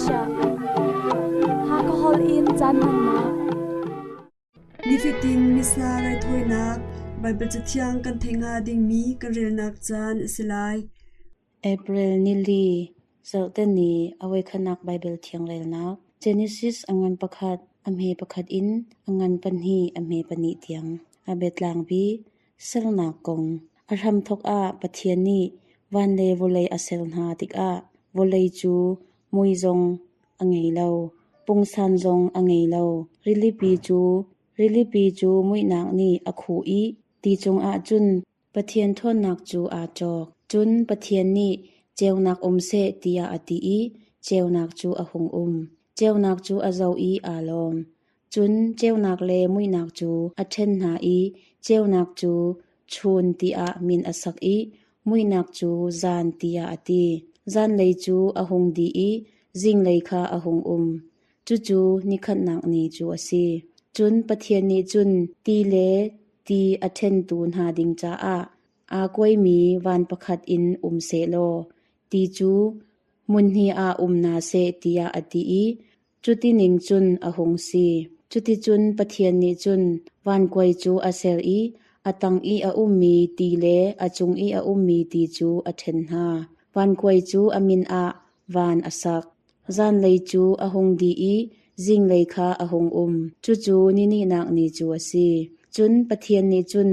Asia. Hakha holh in caan hmannak. Nifatin Missa raithawinak Baibal Cathiang kan theih hnga dingmi kan relnak caan a si lai. April nili, zarhte ni, a voikhatnak Baibal Thiang relnak, Genesis a ngan pakhat, a hme pakhat in a ngan pahnih a hme pahnih tiang. A biatlangpi, sernak kong. A hramthawk ah Pathian nih van le vawlei a ser hna tikah vawlei cu mui zong a ngei lo, pungsan zong a ngei lo. Rilipi cu muihnak nih a khuh i ti cungah cun Pathian ṭhawnnak cu aa cawk. Cun Pathian nih ceunak um seh tiah a ti i ceunak cu a hung um. Ceunak cu a zoh i aa lawm. Cun ceunak le muihnak cu a ṭhen hna i ceunak cu chun tiah min a sak i muihnak cu zan tiah a ti. Zanlei cu a hung dih i zinglei kha a hung um. Cucu nikhatnak ni cu a si. Cun Pathian nih cun ti le ti a ṭhentu hna ding caah aa kuaimi van pakhat in um sehlaw ti cu hmun hnih ah um hna seh tiah a ti i cuti ning cun a hung si. Cuticun Pathian nih cun vankuai cu a ser i a tang i a ummi ti le a cung i a ummi ti cu a ṭhen hna. Vankuai cu a min ah van a sak. Zanlei cu a hung dih i zinglei kha a hung um. Cucu ni nihnak ni cu a si. Cun Pathian nih cun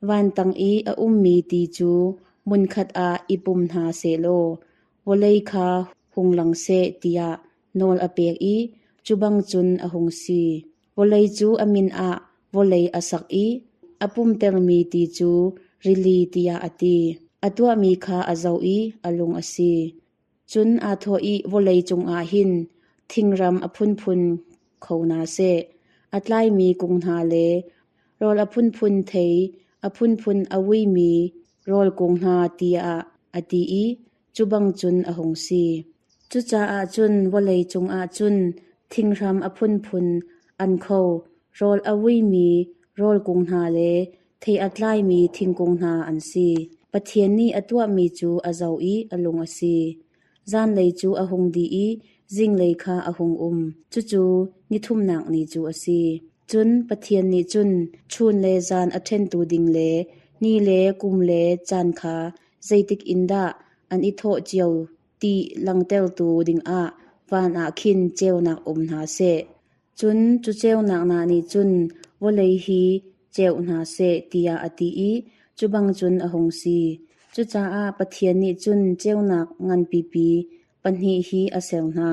van tang i a ummi ti cu hmunkhat ah i pum hna sehlaw vawlei kha hung lang seh tiah nawl a pek i cu bang cun a hung si. Vawlei cu a min ah vawlei a sak i a pumtermi ti cu rili tiah a ti. A tuahmi kha a zoh i a lung a si. Cun aa thawh i vawlei cungah hin thingram a phunphun kho hna seh, a tlaimi kung hna le rawl a phunphun thei a phunphun a vuimi rawl kung hna tiah a ti i cu bang cun a hung si. Cucaah cun vawlei cungah cun thinghram a phunphun an kho, rawl a vuimi rawl kung hna le thei a tlaimi thingkung hna an si. Pathian nih a tuahmi cu a zoh i a lung a si. Zanlei cu a hung dih i zinglei kha a hung um. Cucu nithumnak ni cu a si. Cun Pathian nih cun chun le zan a ṭhentu ding le ni le kum le caan kha zeitik in dah an i thawh cio ti langhtertu dingah van ah khin ceunak um hna seh. Cun cu ceunak hna nih cun vawlei hi ceuh hna seh tiah a ti i cu bang cun a hung si. Cucaah Pathian nih cun ceunak nganpipi pahnih hi a ser hna.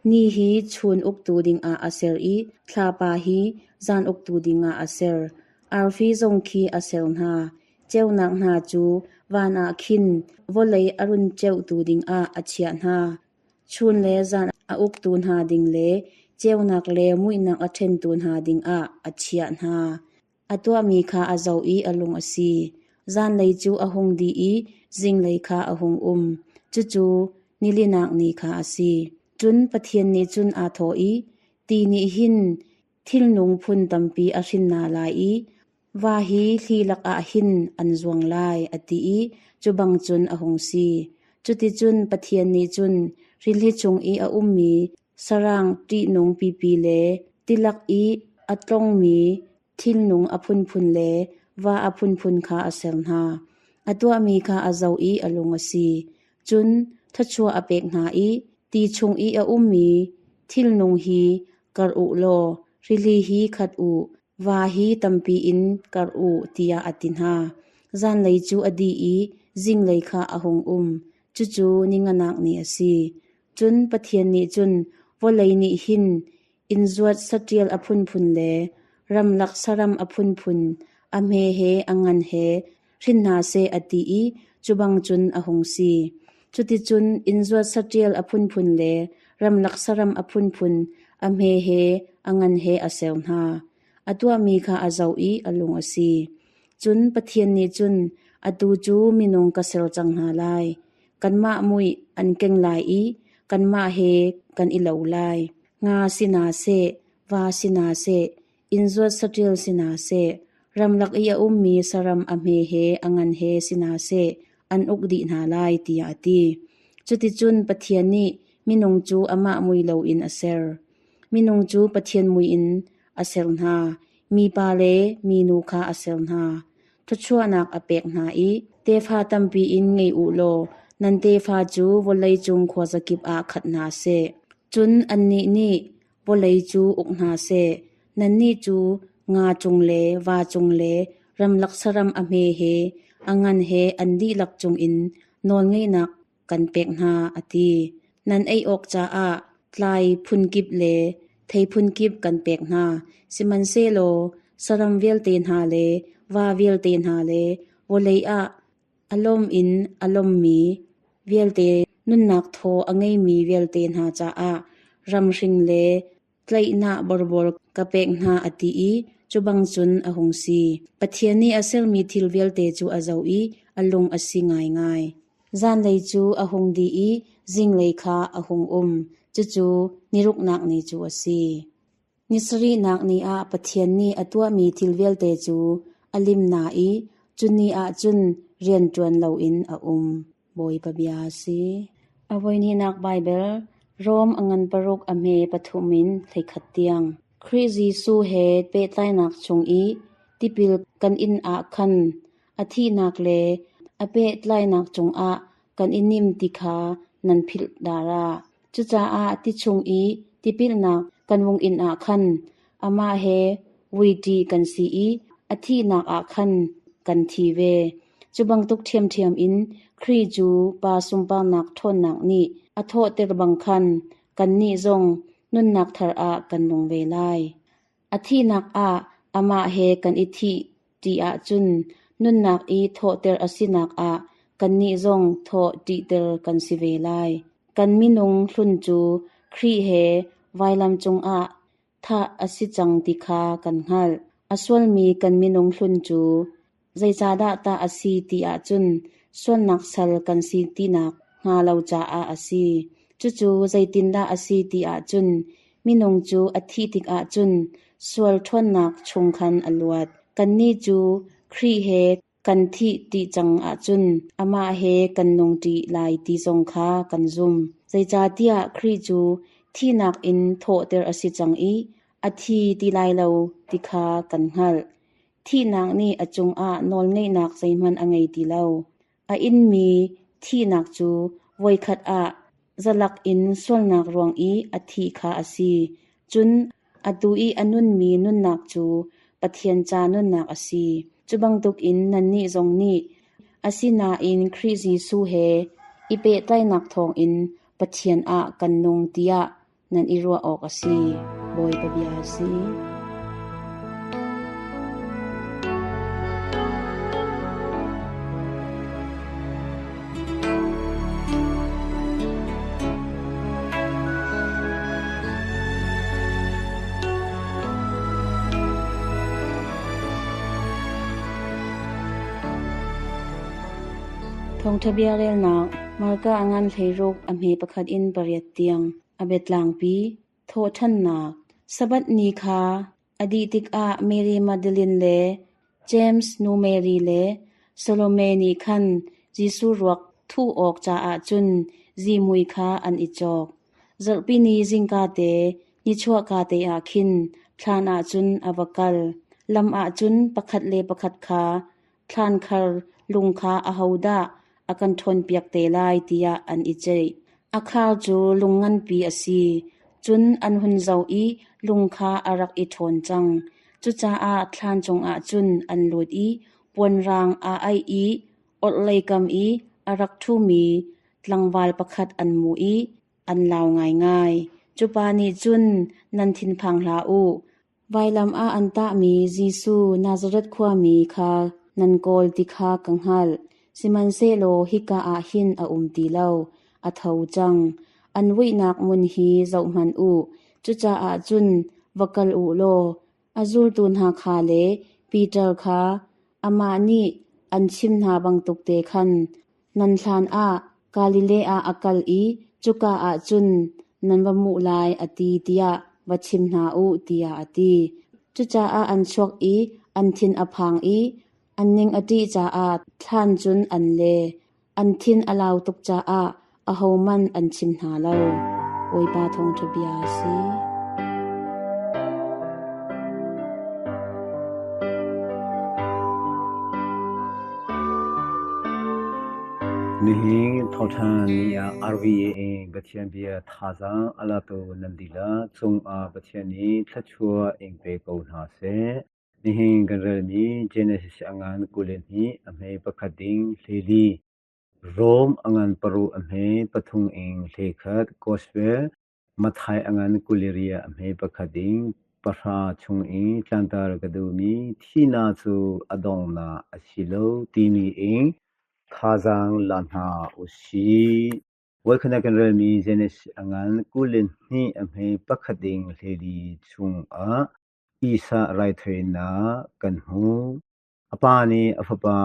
Ni hi chun uktu dingah a ser i thlapa hi zan uktu dingah a ser. Arfi zong khi a ser hna. Ceunak hna cu van ah khin vawlei a run ceuhtu dingah a chiah hna. Chun le zan a uktu hna ding le ceunak le muihnak a ṭhentu hna dingah a chiah hna. A tuahmi kha a zoh i a lung a si. Zanlei cu a hung dih i zinglei kha a hung um. Cucu nilinak ni kha a si. Cun Pathian nih cun aa thawh i, Ti nih hin thilnung phun tampi a hrin hna lai i va hi hli lakah hin an zuang lai, a ti i cu bang cun a hung si. Cuticun Pathian nih cun rili cung i a ummi sarang ṭihnung pipi le tilak i a tlongmi thilnung a phunphun le va a phunphun kha a ser hna. A tuahmi kha a zoh i a lung a si. Cun thluachuah a pek hna i ti chung i a ummi thilnung hi karh u law rili hi khat u, va hi tampi in karh u tiah a ti hna. Zanlei cu a dih i zinglei kha a hung um. Cucu ninganak ni a si. Cun Pathian nih cun vawlei nih hin innzuat saṭil a phunphun le ramlak saram a phunphun a hme he a ngan he hrin hna seh a ti i cu bang cun a hung si. Cuticun innzuat saṭil a phunphun le ramlak saram a phunphun a hme he a ngan he a ser hna. A tuahmi kha a zoh i a lung a si. Cun Pathian nih cun, Atu cu minung ka ser cang hna lai. Kanmah muih an keng lai i kanmah he kan i lo lai. Nga si hna seh, va si hna seh, innzuat saṭil si hna seh, ramlak i a ummi saram a hme he a ngan he si hna seh, an uk dih hna lai, tiah a ti. Cuticun Pathian nih minung cu amah mui loin a ser. Minung cu Pathian mui in a ser hna, mipa le minu kha a ser hna. Thluachuahnak a pek hna i tefa tampi in ngei u law nan tefa cu vawleicung khuazakip ah khat hna seh. Cun annih nih vawlei cu uk hna seh. Nannih cu nga cung le va cung le ramlak saram a hme he a ngan he an dihlak cungin nawlngeihnak kan pek hna, a ti. Nan ei awk caah tlai phunkip le thei phunkip kan pek hna. Sihmanhsehlaw saram vialte hna le va vialte hna le vawlei ah a lawm in a lawmmi vialte nunnak thaw a ngeimi vialte hna caah ramhring le tlaihnak borbor ka pek hna a ti i cu bang cun a hung si. Pathian nih a sermi thil vialte cu a zoh i a lung a si ngaingai. Zanlei cu a hung dih i zinglei kha a hung um. Cucu niruknak ni cu a si. Ni sarihnak ni ah Pathian nih a tuahmi thil vialte cu a lim hna i cu ni ah cun rian ṭuan loin a um. Bawipa bia a si. A voihnihnak Baibal, Rom a ngan paruk a hme pathum in 11 tiang. Khrih Jesuh he pehtlainak chung i tipil kan in ah khan a thihnak le a pehtlainak cungah kan i nim ti kha nan philh dara. Cucaah ti chung i tipilnak kan vung in ah khan amah he vuiṭi kan si i a thihnak ah khan kan thi ve. Cu bantuk ṭhiamṭhiam in Khrih cu Pa sunparnak ṭhawnnak nih a thawhter bang khan kannih zong nunnak thar ah kan nung ve lai. A thihnak ah amah he kan i thih ṭi ahcun nunnak i thawhter a sinak ah kannih zong thawh ṭihter kan si ve lai. Kan minung hlun cu Khrih he vailam cungah thah a si cang ti kha kan hngalh. A sualmi kan minung hlun cu zeicahdah tah a si ti ahcun sualnak sal kan si tinak hnga lo caah a si. Cucu zeitindah a si ti ahcun minung cu a thih tikah cun sual ṭhawnnak chung khan a luat. Kannih cu Khrih he kan thih ti cang ahcun amah he kan nung ṭi lai ti zong kha kan zumh. Zeicahtiah Khrih cu thihnak in thawhter a si cang i a thi ti lai lo ti kha kan hngalh. Thihnak nih a cungah nawlngeihnak zeihmanh a ngei ti lo. A inmi thihnak cu voikhat ah zalak in sualnak ruang i a thih kha a si. Cun atu i a nunmi nunnak cu Pathian ca nunnak a si. Cu bantukin nannih zong nih asinain Khrih Jesuh he i pehtlaihnak thawngin Pathian ah kan nung tiah nan i ruah awk a si. Bawipa bia a si. Thawngṭha bia relnak Marka a ngan 16 a hme pakhat in pariat tiang a biatlangpi thawhṭhannak Sabbath ni kha a dih tikah Mary Magdalene le James nu Mary le Salome nih khan Jesuh ruak thuh awk caah cun zihmui kha an i cawk. Zarhpini zingkate nichuahkate ah khin thlan ah cun a va kal. Lam ah cun pakhat le pakhat kha thlan khar lung kha ahodah a kan ṭhawnpiak te lai tiah an i ceih. A khar cu lung nganpi a si. Cun an hun zoh i lung kha a rak i ṭhawn cang. Cucaah thlan cungah cun an lut i puanrang aa aih i orhlei kam i a rak ṭhumi tlangval pakhat an hmuh i an lau ngaingai. Cu pa nih cun, Nan thinphang hlah u. Vailam ah an tahmi Jesuh Nazareth khuami kha nan kawl ti kha ka hngalh. Sihmanhsehlaw hika ah hin a um ti lo, a tho cang. An vuihnak hmun hi zohhmanh u. Cucaah cun va kal u law a zultu hna kha le Peter kha amah nih an chim hna bantuk te khan nan hlan ah Galilee ah a kal i cuka ah cun nan va hmuh lai a ti tiah va chim hna u tiah a ti. Cucaah an chuak i an thin a phang i an ning a ṭih caah thlan cun an le. An thin a lau tuk caah Ahohmanh an chim hna lo. Bawipa thawngṭha bia a si. Nihin thawngṭha ni ah RVA in Pathian bia thazaang a latu nan dihlak cungah Pathian nih thluachuah in pe ko hna seh. Nihin kan relmi Genesis a ngan 22 a hme pakhat ding hlei li. Rom a ngan paruk a hme pathum in hleikhat Gospel Matthai a ngan 24 a hme pakhat ding pahra chung i tlanter ka duhmi thihnak cu a donghnak a si lo timi in thazaang la hna u sih. Voikhat ah kan relmi Genesis a ngan 22 a hme pakhat ding hleili chungah Isa raithawinak kan hmu. A pa nih a fapa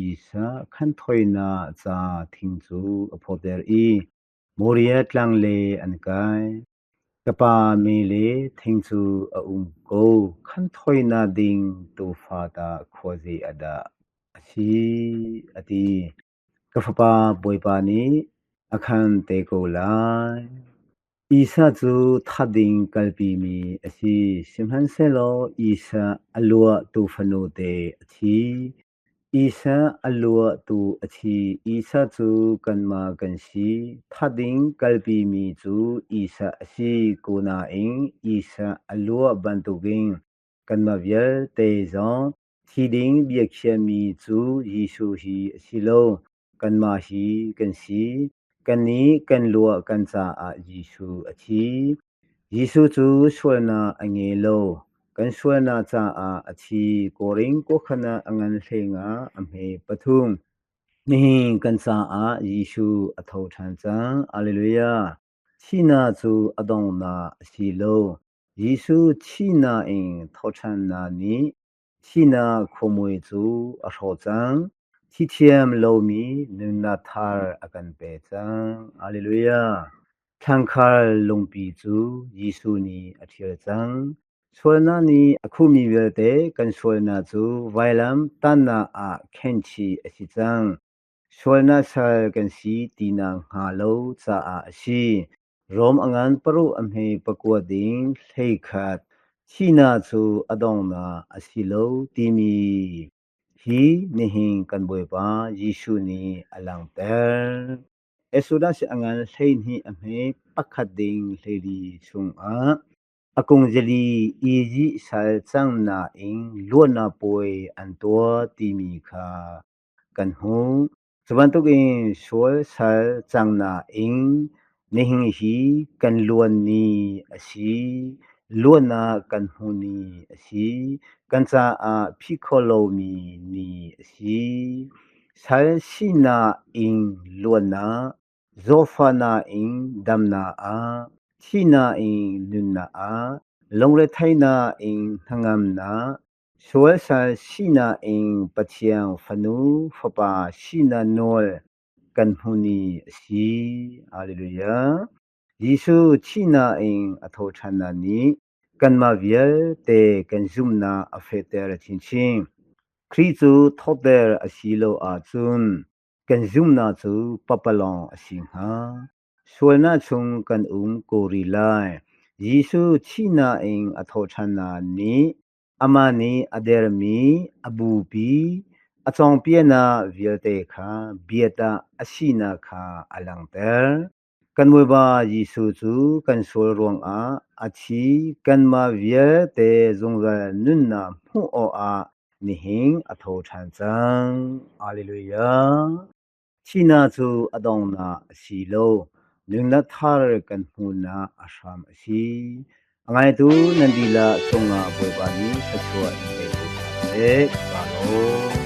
Isa khanhthawinak ca thing cu a phawter i Moriah tlang le an kai. Ka pa me le thing cu a um ko, khanhthawinak ding tuufa tah khuazei ah dah a si? a ti. Ka fapa Bawipa nih a khan te ko lai. Isa cu that ding kalpimi a si, sihmanhsehlaw Isa a luah tuufanu te a thi. Isa a luah tu a thi. Isa cu kanmah kan si. That ding kalpimi cu Isa a si ko nain Isa a luah bantukin kanmah vialte zong thi ding biakhiahmi cu Jesuh hi a si lo. Kanmah hi kan si. Kannih kan luah kan caah Jesuh a thi. Jesuh cu sualnak a ngei lo. Kan sualnak caah a thi. Korin kawhkhan ah a ngan hlei-nga a hme pathum. Nihin kan caah Jesuh a tho ṭhan cang. Alleluia! Thihnak cu a donghnak a si lo. Jesuh thihnak in thoṭhannak nih Thihnak khuamui cu a hrawh cang. Thi thiam lomi nunnak thar a kan pe cang. Alleluia! Thlangkhar lungpi cu Jesuh nih a ṭhial cang. Sualnak nih a khuhmi vialte kan sualnak cu vailam tannak ah khenhchih a si cang. Sualnak sal kan si tinak hnga lo caah a si. Rom a ngan paruk a hme pakua ding 11 thihnak cu a donghnak a si lo timi hi nihin kan Bawipa Jesuh nih a langhter. Exodus a ngan 12 a hme pakhat ding 14 chungah a kung zali Izipt sal cang nain luatnak puai an tuah timi kha kan hmuh. Cu bantukin sual sal cang nain nihin hi kan luan ni a si. Luatnak kan hmuh ni a si. Kan caah phih khawh lomi ni a si. Sal sinak in luatnak, zawtfahnak in damnak ah, thihnak in nunnak ah, lungretheihnak in hnangamnak, Sualsal sinak in Pathian fanu fapa sinak nawl kan hmuh ni a si. Hallelujah. Jesuh thihnak in a thoṭhannak nih kanmah vialte kan zumhnak a fehter chinchin. Khrih cu thawhter a si lo ahcun kan zumhnak cu pakpalawng a si hnga. Sualnak chung kan um ko rih lai. Jesuh thihnak in a thawhṭhannak nih amah nih a dermi a bupi, a cawnpiaknak vialte kha biatak a sinak kha a langhter. Kan Bawipa Jesuh cu kan sual ruangah a thi kanmah vialte zungzal nunnak hmuh awkah nihin a tho ṭhan cang. Alleluia! Thihnak cu a donghnak a si lo, nunnak thar kan hmuhnak a hram a si. A ngaitu nan dihlak cungah Bawipa nih thluachuah in pe ko hna seh. Kaa lawm.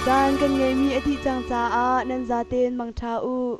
Caan kan ngeihmi a dih cang caah nan zaten mangṭha u.